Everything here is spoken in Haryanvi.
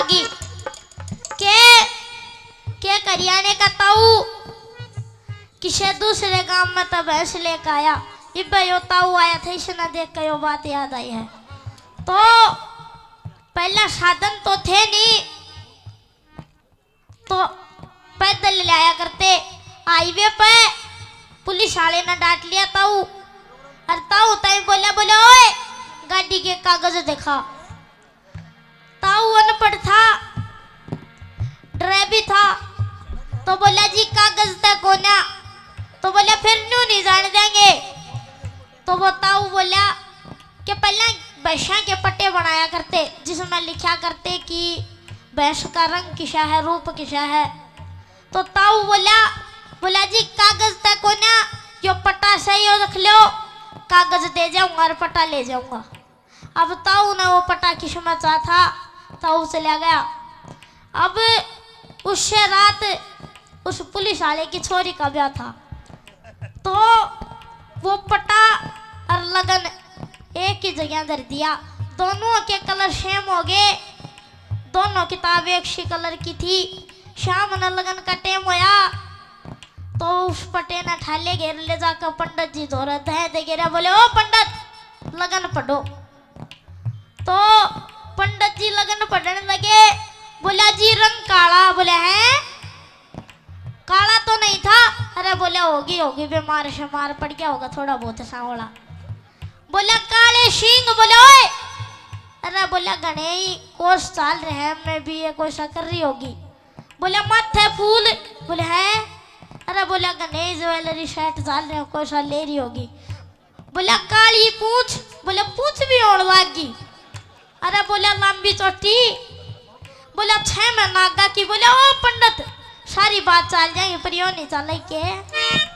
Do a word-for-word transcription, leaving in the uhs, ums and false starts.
कि के, के करियाने का ताऊ किसे दूसरे गांव में तो भैंस लेकर आया। इब्बे यो ताऊ आया था, इसने देख के यो बात याद आई है। तो पहला साधन तो थे नहीं, तो पैदल ले आया करते। हाईवे पे पुलिस वाले ने डांट लिया ताऊ, और ताऊ ताई बोला, बोला, "ओए, गाड़ी के कागज दिखा।" ताऊ अनपढ़ था, डरे भी था, तो बोला, "जी, कागज तै कोन्या।" तो बोला, "फिर न्यू नहीं जाने देंगे।" तो वो ताऊ बोला कि पहले भैंसा के पट्टे बनाया करते, जिसमें लिखा करते कि भैंस का रंग किसा है, रूप किसा है। तो ताऊ बोला, बोला, "जी, कागज तै कोन्या, यो पट्टा सही हो रख लो, कागज दे जाऊंगा और पट्टा ले जाऊंगा।" अब ताऊ ने वो पट्टा किस्मत सा था, ताऊ चला गया। अब उससे रात उस पुलिस वाले की छोरी का ब्याह था, तो वो पट्टा और लगन एक ही जगह धर दिया। दोनों के कलर सेम हो गए, दोनों किताब एक सी कलर की थी। शाम ने लगन का टेम होया, तो उस पट्टे ने ठाले घेर ले जाकर पंडित जी धोरे दे दे घेरा, बोले, "ओ पंडित, लगन पढ़ो।" तो पंडित जी लगन पढ़ने लगे। बोला, "जी, रंग काला।" बोले, "हैं, काला तो नहीं था?" अरे बोले, "होगी, होगी, बीमार शेमार पड़ गया होगा थोड़ा बहुत सांवला।" बोला, "काले सींग।" बोले, "ओए।" अरे बोला, "घणे ही कोर्स चाल रहे हैं, मैं भी ये कोई सा कर रही होगी।" बोला, "माथे फूल।" बोले, "हैं?" अरे बोला, "घणे ही ज्वेलरी सेट चाल रहे हैं, कोई सा ले रही होगी।" बोला, "काली पूंछ।" बोले, "पूंछ भी होण लाग गई।" अरे बोला, "लंबी चोटी।" बोला, "छह महीना आगा की।" बोले, "ओ पंडित, सारी बात चाल जाएगी, पर यो नहीं चाले के?"